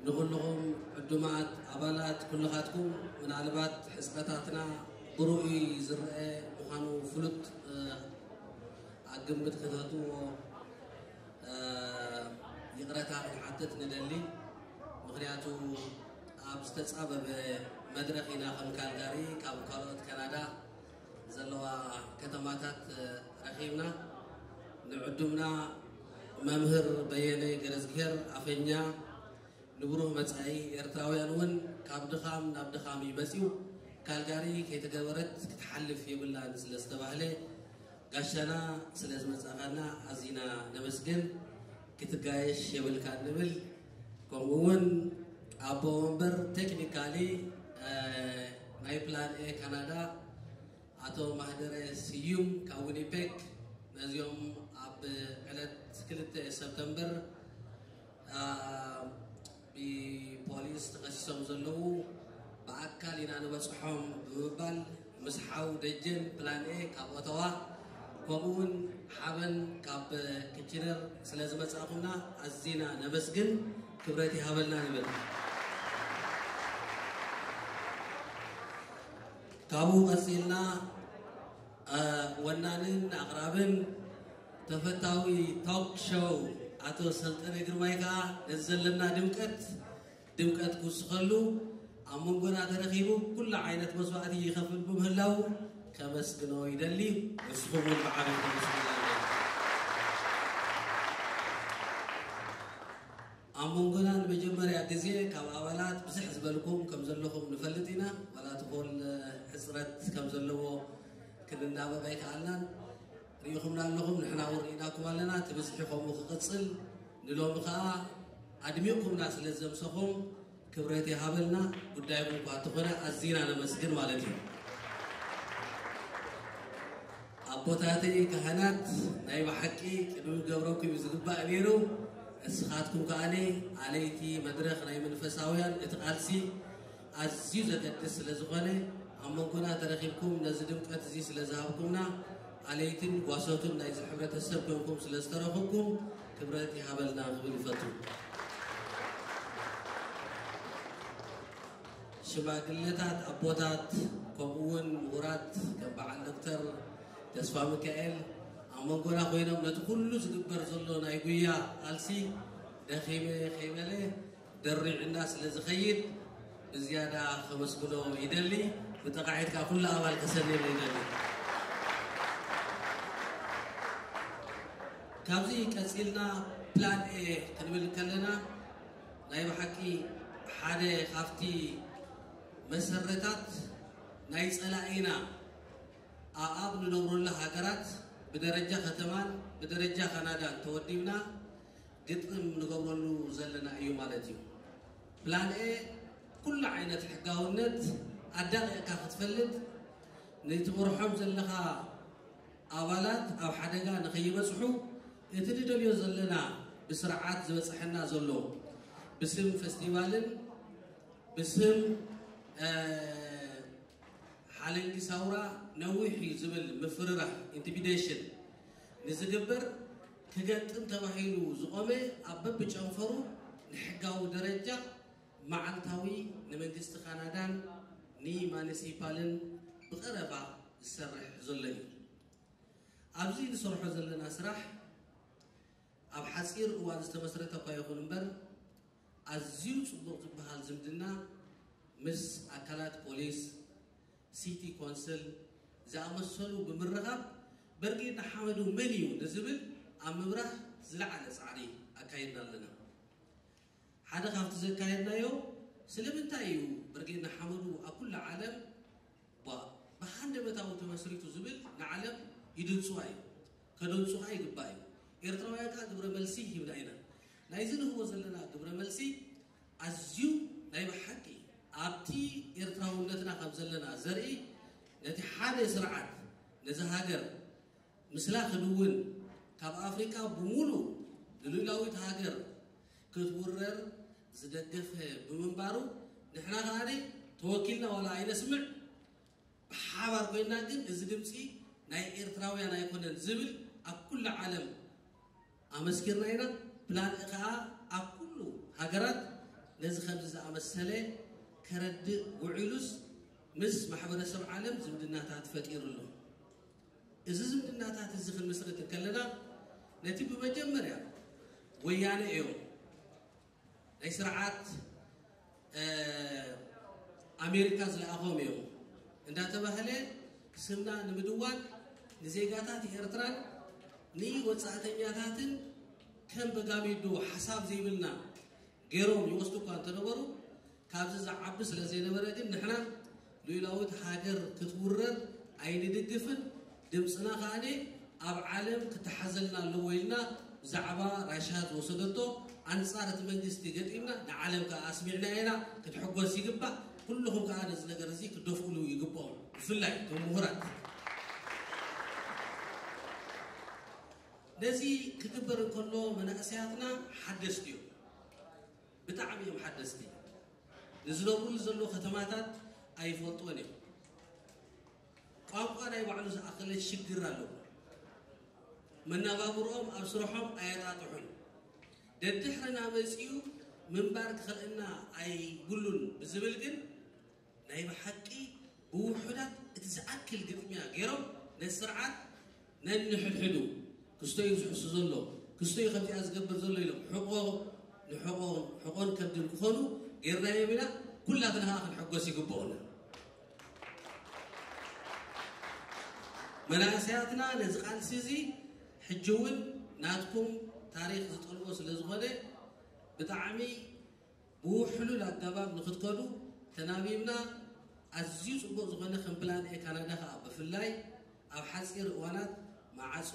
ንኹልኹም ዕዱማት ኣባላት ኩልኻትኩም፣ ምናልባት ሕጽረታትና ብሩኡይ ዝረአ ምዃኑ ፍሉጥ፣ እ፣ ኣብ ግምት ከተእትዎ፣ እ፣ ይቕረታ ክንሓትት ንደሊ። ምኽንያቱ ኣብ ዝተጻበበ መድረኽ ኢና ከም ካልጋሪ ካብ ካልኦት ካናዳ ዘለዋ ከተማታት፣ እ፣ ረኺብና። ንዕዱምና መምህር በየነ ገረዝግሄር ኣፈኛ ንብሩህ መጻኢ ኤርትራውያን እውን ካብ ድኻም ናብ ድኻም እዩ መጺኡ። ካልጋሪ ከይተገበረት ክትሓልፍ የብላን ስለ ዝተባህለ፣ ጋሻና ስለ ዝመጻኻና ኣዚና ነመስግን። ክትጋየሽ የብልካ ንብል። ከምኡ እውን ኣቦ ወንበር ቴክኒካሊ፣ እ፣ ናይ ፕላን ኤ ካናዳ ኣቶ ማህደረ ስዩም ካብ ዊኒፔግ፣ ነዚኦም ኣብ ዕለት ክልተ ሰፕተምበር፣ አ፣ ብፖሊስ ተኸሲሶም ዘለዉ ብኣካል ኢና ንበጽሖም ብምባል፣ ምስ ሓው ደጀን ፕላን ኤ ካብ ኦተዋ፣ ከምኡውን ሓበን ካብ ኪችነር ስለ ዝመጻእኩምና ኣዚና ነመስግን። ክብረት ይሃበልና ንብል። ካብኡ ቀጺልና፣ አ፣ ወናንን ኣቕራብን ተፈታዊ ቶክ ሾው ኣቶ ሰልጠነ ግርማይ ከኣ ነዚ ዘለና ድምቀት ድምቀት ክውስኸሉ ኣብ መንጎና ተረኺቡ ኩሉ ዓይነት መስዋእቲ ይኸፍል ብምህላዉ ከመስግኖ ይደሊ። ንስኹም እውን ብዓቢ ተመስግኑ። ኣብ መንጎና ንመጀመርያ ግዜ ካብ ኣባላት ብዝሕ ዝበልኩም ከም ዘለኹም ንፈልጥ ኢና። ዋላ ትኾን ሕጽረት ከም ዘለዎ ክንናበብ ኣይከኣልናን። ርኢኹምና ኣለኹም፣ ንሕና እውን ርኢናኩም ኣለና። እቲ ብዝሒ ከምኡ ክቕጽል፣ ንሎሚ ከኣ ኣድሚቕኩምና ስለ ዘምሰኹም ክብረት ይሃበልና። ጉዳይኩም እኳ እንተኾነ ኣዚና ነመስግን ማለት እዩ። ኣቦታተይ ካህናት፣ ናይ ብሓቂ ቅድሚ ገብረኩም እዩ ዝግባእ ነይሩ። እስኻትኩም ከኣኒ ኣለይቲ መድረኽ ናይ መንፈሳውያን፣ እቲ ቃልሲ ኣዝዩ ዘገድስ ስለ ዝኾነ፣ ኣብ መንጎና ተረኺብኩም ነዚ ድምቀት እዚ ስለ ዝሃብኩምና፣ ኣለይትን ጓሶትን ናይዚ ሕብረተሰብ ኮንኩም ስለ ዝተረኽብኩም ክብረት ይሃበልና ክብል ይፈቱ። ሽማግለታት፣ ኣቦታት፣ ከምኡ እውን ምሁራት ከም በዓል ዶክተር ተስፋ ሚካኤል ኣብ መንጎና ኮይኖም ነቲ ኩሉ ዝግበር ዘሎ ናይ ጉያ ቃልሲ ደኺመ ከይበለ ደሪዕና ስለ ዝኸይድ ብዝያዳ ከመስግኖ ይደሊ። ብጠቓዒት ከኣ ኩሉ ኣባል ከሰንየሉ ይደሊ። ካብዚ ቀጺልና ፕላን ኤ ክንብል ከለና ናይ ብሓቂ ሓደ ካብቲ መሰረታት ናይ ጸላኢና ኣኣብ ንነብረሉ ሃገራት ብደረጃ ከተማን ብደረጃ ካናዳን ተወዲብና ግጥም ንገብረሉ ዘለና እዩ ማለት እዩ። ፕላን ኤ ኩሉ ዓይነት ሕጋውነት ኣዳቒቕካ ክትፈልጥ፣ ንትመርሖም ዘለኻ ኣባላት ኣብ ሓደጋ ንኸይበጽሑ፣ እቲ ንደልዮ ዘለና ብስርዓት ዝበጽሐና ዘሎ ብስም ፈስቲቫልን ብስም፣ እ፣ ሓለንጊ ሳውራ ነዊሕ እዩ ዝብል ምፍርራሕ፣ ኢንቲሚዴሽን፣ ንዝግበር ክገጥም ተባሂሉ ዝቖመ፣ ኣብ በብጨንፈሩ ንሕጋዊ ደረጃ መዓልታዊ ንመንግስቲ ካናዳን ንማኒሲፓልን ብቐረባ ዝሰርሕ ዘሎ እዩ። ኣብዚ ንሰርሖ ዘለና ስራሕ ኣብ ሓጺር እዋን ዝተመስረተ እኳ ይኹን እምበር፣ ኣዝዩ ጽቡቕ ዝበሃል ዝምድና ምስ ኣካላት ፖሊስ፣ ሲቲ ኮንስል ዝኣመሰሉ ብምርኻብ፣ በርጌድ ንሓመዱ መን እዩ ንዝብል ኣብ ምብራህ ዝለዓለ ጻዕሪ ኣካይድና ኣለና። ሓደ ካብቲ ዘካየድናዮ፣ ስለምንታይ እዩ በርጌድ ንሓመዱ ኣብ ኩሉ ዓለም ባ-፣ ብሃንደበታዊ ተመስሪቱ ዝብል ንዓለም ይድንጽዋ እዩ፣ ከደንጽዋ ይግባእ እዩ። ኤርትራውያን ከኣ ግብረ መልሲ ሂብና ኢና። ናይዚ ንህቦ ዘለና ግብረ መልሲ ኣዝዩ ናይ ብሓቂ ኣብቲ ኤርትራውነትና ከም ዘለና ዘርኢ፣ ነቲ ሓደ ስርዓት ነዚ ሃገር ምስላ ክድውን፣ ካብ ኣፍሪቃ ብምሉእ ንልኡላዊት ሃገር ክትውረር ዝደገፈ ብምንባሩ፣ ንሕና ከኣ ተወኪልና ዋላ ኣይነስምዕ፣ ብሓባር ኮይና ግን እዚ ድምፂ ናይ ኤርትራውያን ኣይኮነን ዝብል ኣብ ኩሉ ዓለም ኣመስኪርና ኢና። ፕላን ከኣ ኣብ ኩሉ ሃገራት ነዚ ከምዚ ዝኣመሰለ ከረድእ ውዒሉስ ምስ ማሕበረሰብ ዓለም ዝምድናታት ፈጢሩ ኣሎ። እዚ ዝምድናታት እዚ ክንምስርት እንከለና ነቲ ብመጀመርያ ወያነ እዮም ናይ ስርዓት ኣሜሪካ ዝለኣኾም እዮም እንዳተባህለ ስምና ንምድዋን ንዜጋታት ኤርትራን ንወፃእተኛታትን ከም በጋሚዶ ሓሳብ ዘይብልና ገይሮም ይወስዱ እኳ እንተነበሩ፣ ካብዚ ዝዓቢ ስለ ዘይነበረ ግን ንሕና ሉኢላዊት ሃገር ክትውረር ኣይንድግፍን። ድምፅና ከኣነ ኣብ ዓለም ክተሓዘልና ኣለዎ ኢልና ብዛዕባ ራሻ ዝወሰደቶ ኣንፃር እቲ መንግስቲ ገጢምና ንዓለም ከዓ ኣስሚዕና ኢና። ክትሕጎስ ይግባእ። ኩልኹም ከዓ ነዚ ነገር እዚ ክደፍእሉ ይግብኦም። ብፍላይ እቶም ምሁራት ነዚ ክግበር እንከሎ መናእሰያትና ሓደስቲ እዮም፣ ብጣዕሚ እዮም ሓደስቲ። ንዝነብሩሉ ዘሎ ከተማታት ኣይፈልጥዎን እዮም። ቋንቋ ናይ ባዕሉ ዝኣኸለ ሽግር ኣለዎ። መነባብርኦም ኣብ ስርሖም ኣየጣጥሑን። ደድሕርና መፂኡ ምንባር ክኽእለና ኣይብሉን ብዝብል ግን ናይ ብሓቂ ብውሑዳት እቲ ዝኣክል ግጥምያ ገይሮም ነቲ ስርዓት ነንሕድሕዱ ክስቶ እዩ ዝሕሱ ዘሎ፣ ክስቶ እዩ ከምዚኣ ዝገብር ዘሎ ኢሎም ሕቆ ንሕቆን ሕቆን ከብድን ክኾኑ ገይርናዮም ኢና። ኩላትና ከዓ ክንሕጎስ ይግብኦና። መናእሰያትና ነዚ ቃልሲ እዚ ሕጂ እውን ናትኩም ታሪክ ዝጠልቦ ስለ ዝኾነ ብጣዕሚ ብውሕሉል ኣገባብ ንክትከዱ ተናቢብና ኣዝዩ ፅቡቅ ዝኾነ ከም ፕላን ኤ ካናዳ ከዓ ብፍላይ ኣብ ሓፂር እዋናት ማዕፁ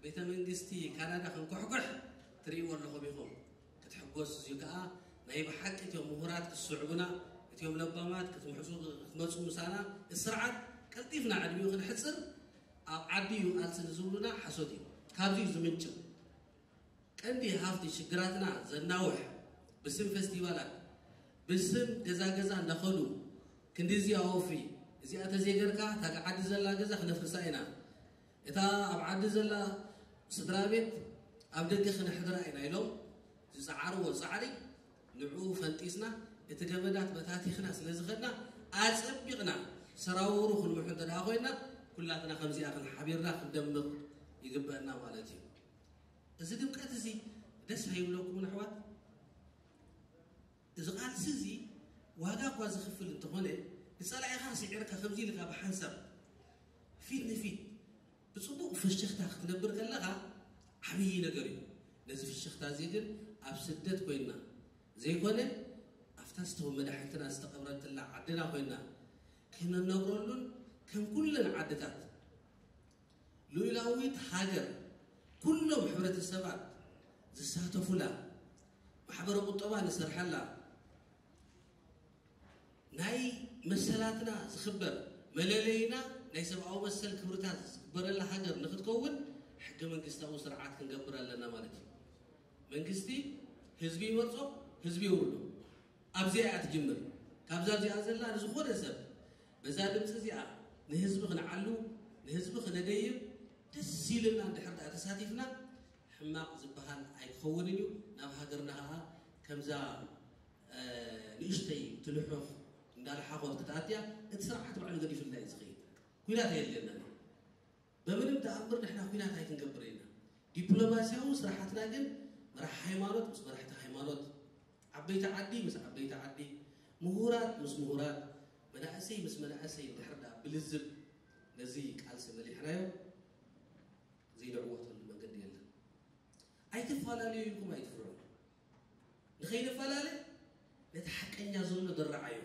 ቤተ መንግስቲ ካናዳ ክንኩሕኩሕ ትርእይዎ ኣለኹም ኢኹም። ክትሕጎስ እዚኡ ከዓ ናይ ብሓቂ እትዮም ምሁራት ክስዕቡና እትዮም ለባማት ክትምሕፁ ክትመፁ ምሳና እቲ ስርዓት ቀልጢፍና ዕድሚኡ ክንሕፅር ኣብ ዓዲ እዩ ቃልሲ ንዝብሉና ሓሶት እዩ። ካብዚ እዩ ዝምንጭው። ቀንዲ ሃፍቲ ሽግራትና ዘናውሕ ብስም ፌስቲቫላት ብስም ገዛ ገዛ እንዳኸዱ ክንዲዚ ኣወፊ እዚኣ ተዘይገርካ እታ ዓዲ ዘላ ገዛ ክነፍርሳ ኢና፣ እታ ኣብ ዓዲ ዘላ ስድራ ቤት ኣብ ደገ ክነሕድራ ኢና ኢሎም ዝፀዓርዎ ፃዕሪ ንዕኡ ፈንጢስና እቲ ገመዳት በታቲኽና ስለ ዝኸድና ኣፀቢቕና ሰራውሩ ክንምሑ እንተ ደኣ ኮይና ኩላትና ከምዚኣ ክንሓቢርና ክንደምቕ ይግበአና ማለት እዩ። እዚ ድምቀት እዚ ደስ ኣይብለኩምን ኣሕዋት? እዚ ቃልሲ እዚ ዋጋ እኳ ዝኽፍል እንተኾነ ንፀላኢኻ ስዒርካ ከምዚ ኢልካ ብሓንሳብ ፊት ንፊት ብፅቡቕ ፍሽኽታ ክትነብር ከለኻ ዓብዪ ነገር እዩ። ነዚ ፍሽኽታ እዚ ግን ኣብ ስደት ኮይንና ዘይኮነ ኣብታ ዝተወመደ ሓንትና ዝተቐብረትላ ዓድና ኮይንና ክንነብረሉን ከም ኩለን ዓድታት ሉኢላዊት ሃገር ኩሎም ሕብረተሰባት ዝሳተፉላ ማሕበረ ቁጠባ ንሰርሓላ ናይ መሰላትና ዝኽበር መለለይና ናይ ሰብኣዊ መሰል ክብርታት ዝግበረላ ሃገር ንክትከውን ሕገ መንግስታዊ ስርዓት ክንገብር ኣለና ማለት እዩ። መንግስቲ ህዝቢ ይመርጾ፣ ህዝቢ የውርዶ። ኣብዚኣ እያ ትጅምር። ካብዛ ኣብዚኣ ዘላ ንዝኾነ ሰብ በዛ ድምፂ እዚኣ ንህዝቢ ክንዓሉ ንህዝቢ ክነደይብ ደስ ኢልና እንድሕር ደኣ ተሳቲፍና ሕማቕ ዝበሃል ኣይክኸውን እዩ። ናብ ሃገርና ከዓ ከምዛ ንእሽተይ ትልሑኽ እንዳልሓኾት ክትኣትያ እቲ ስርዓት ባዕሉ ገዲፍልና እዩ ዝኸይድ። ኩናት የድልየና። በምንም ተኣምር ንሕና ኩናት ኣይክንገብር ኢና። ዲፕሎማስያዊ ስራሓትና ግን መራሕ ሃይማኖት ምስ መራሕቲ ሃይማኖት፣ ዓበይቲ ዓዲ ምስ ዓበይቲ ዓዲ፣ ምሁራት ምስ ምሁራት፣ መናእሰይ ምስ መናእሰይ እንድሕር ደኣ ብልዝብ ነዚ ቃልሲ መሊሕናዮ ዘይንዕወተሉ መንገዲ የለን። ኣይትፈላለዩ ኢልኩም ኣይትፍርሑ። ንኸይንፈላለ ነቲ ሓቀኛ ዘሎ ድርዓዮ፣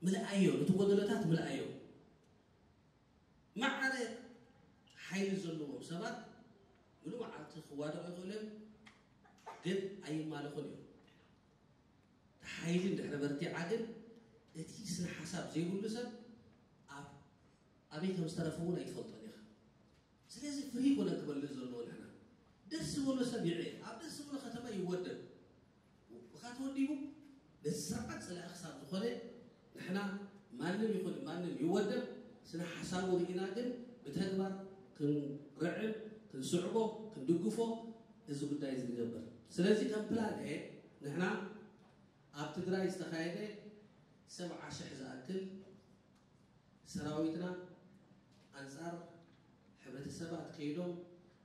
ምልኣዮ፣ ነቲ ጎደሎታት ምልኣዮ። ማዕረ ሓይሊ ዘለዎም ሰባት ሙሉእ መዓልቲ ክዋደቑ ይኽእሉ እዮም፣ ግን ኣይማለኹን እዮም። እቲ ሓይሊ እንድሕሪ በርቲዓ ግን እቲ ስነ ሓሳብ ዘይብሉ ሰብ ኣብ ኣበይ ከም ዝተረፈ እውን ኣይትፈልጦን ኢኻ። ስለዚ ፍሪ ኮነ ክመልእ ዘለዎ ንሕና ደስ ዝበሎ ሰብ ይዕየ፣ ኣብ ደስ ዝበሎ ከተማ ይወደብ። ብካ ተወዲቡ ነቲ ስርዓት ጸላኢ ክሳብ ዝኾነ ንሕና ማንም ይኹን ማንም ይወደብ ስነ ሓሳቡ ርኢና ግን ብተግባር ክንርዕም ክንስዕቦ ክንድግፎ እዚ ጉዳይ እዚ ንገብር። ስለዚ ከም ፕላን ኤ ንሕና ትግራይ ዝተኻየደ ሰብዓ ሽሕ ዝኣክል ሰራዊትና ኣንጻር ሕብረተሰባት ከይዶም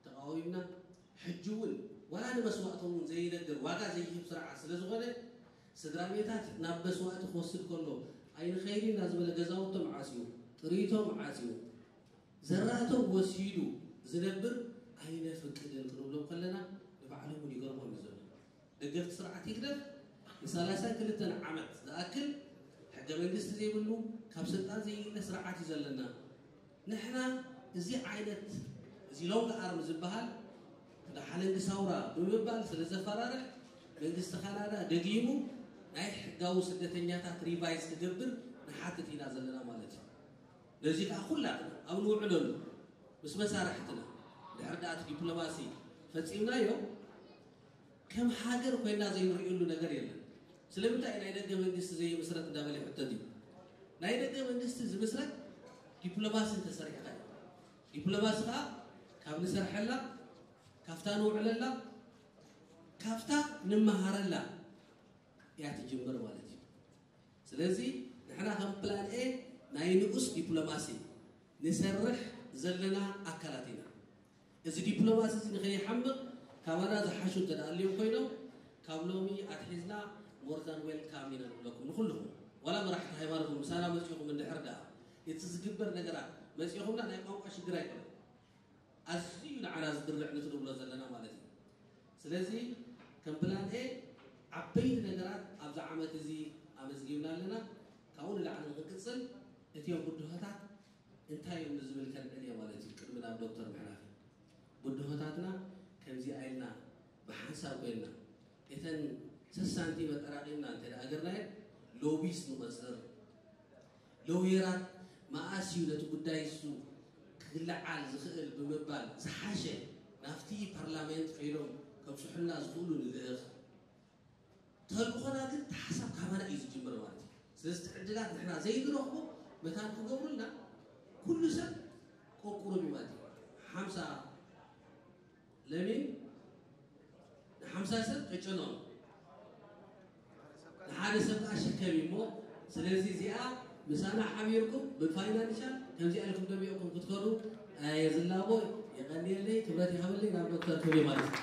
ተቃዊምና፣ ሕጂ እውን ዋላ ንመስዋእቶም እውን ዘይነግር ዋጋ ዘይህብ ስርዓት ስለ ዝኾነ፣ ስድራ ቤታት ናብ መስዋእቲ ክወስድ ከሎ ኣይንኸይድ ኢና ዝበለ ገዛውቶም ዓጽዩ፣ ጥሪቶም ዓጽዩ፣ ዘራእቶም ወሲዱ ዝነብር ኣይነፍቅድን ክንብሎም ከለና፣ ንባዕሎም እውን ይገርሞም እዩ ዘሎ። ደገፍቲ ስርዓት ህግደፍ ንሳላሳን ክልተን ዓመት ዝኣክል ሕገ መንግስቲ ዘይብሉ፣ ካብ ስልጣን ዘይግለ ስርዓት እዩ ዘለና። ንሕና እዚ ዓይነት፣ እዚ ሎንግ ኣርም ዝበሃል፣ እንዳ ሓለንጊ ሳውራ ብምባል ስለ ዘፈራርሕ፣ መንግስቲ ካናዳ ደጊሙ ናይ ሕጋዊ ስደተኛታት ሪቫይዝ ክገብር ንሓትት ኢና ዘለና ማለት እዩ። ነዚ ከዓ ኩላትና ኣብ ንውዕለሉ ምስ መሳርሕትና፣ ድሕሪ ደኣ እቲ ዲፕሎማሲ ፈጺምናዮ፣ ከም ሃገር ኮይና ዘይንርእየሉ ነገር የለን። ስለምንታይ ናይ ደገ መንግስቲ ዘይምስረት እንዳበለ ይሕተት እዩ። ናይ ደገ መንግስቲ ዝምስረት ዲፕሎማሲ እንተሰሪሕካ እዩ። ዲፕሎማሲ ከዓ ካብ ንሰርሐላ፣ ካብታ ንውዕለላ፣ ካብታ ንመሃረላ እያ ትጅምር ማለት እዩ። ስለዚ ንሕና ከም ፕላን ኤ ናይ ንኡስ ዲፕሎማሲ ንሰርሕ ዘለና ኣካላት ኢና። እዚ ዲፕሎማሲ እዚ ንኸይሓምቕ፣ ካባና ዝሓሹ እንተ ደኣ ኣልዮም ኮይኖም፣ ካብ ሎሚ ኣትሒዝና more than welcome ኢና ንብለኩም ንኹልኹም። ዋላ መራሕቲ ሃይማኖት እውን ምሳና መጺኹም እንድሕር ደኣ፣ እቲ ዝግበር ነገራት መጺኹምና ናይ ቋንቋ ሽግር ኣይኮነን። ኣዝዩ ንዓና ዝድርዕ ነቲ ንብሎ ዘለና ማለት እዩ። ስለዚ ከም ፕላን ኤ ዓበይቲ ነገራት ኣብዚ ዓመት እዚ ኣመዝጊብና ኣለና። ካብኡ ንላዕሊ ንክቅጽል እትዮም ብድሆታት እንታይ እዮም ንዝብል ከልዕል እየ ማለት እዩ። ቅድሚ ናብ ዶክተር ምሕላፍ፣ ብድሆታትና ከምዚኣ ኢልና ብሓንሳብ ኮይንና እተን ሰሳንቲም ኣጠራቒምና እንተ ደኣ ገርናዮ፣ ሎቢስ ንቆጽር፣ ሎየራት መኣስ እዩ ነቲ ጉዳይ እሱ ክልዓል ዝኽእል ብምባል ዝሓሸ ናብቲ ፓርላሜንት ከይዶም ከብፅሑልና ዝኽእሉ ንልእኽ። ተልእኾና ግን እቲ ሓሳብ ካባና እዩ ዝጅምር ማለት እዩ። ስለዚ እቲ ዕድላት ንሕና ዘይንረኽቦ መታን ክገብሩልና ኩሉ ሰብ ቆቁሩብ እዩ ማለት እዩ። ሓምሳ ለሚን ንሓምሳ ሰብ ጨጨኖ፣ ንሓደ ሰብ ከዓ ሽከም እዩ እሞ፣ ስለዚ እዚኣ ምሳና ሓቢርኩም ብፋይናንሻል ከምዚኣ ኢልኩም ደሚቕኩም ክትከዱ ኣየ ዝላቦ። የቐንየለይ፣ ክብረት ይሃበለይ። ናብ ዶክተር ክብሪ ማለት እዩ።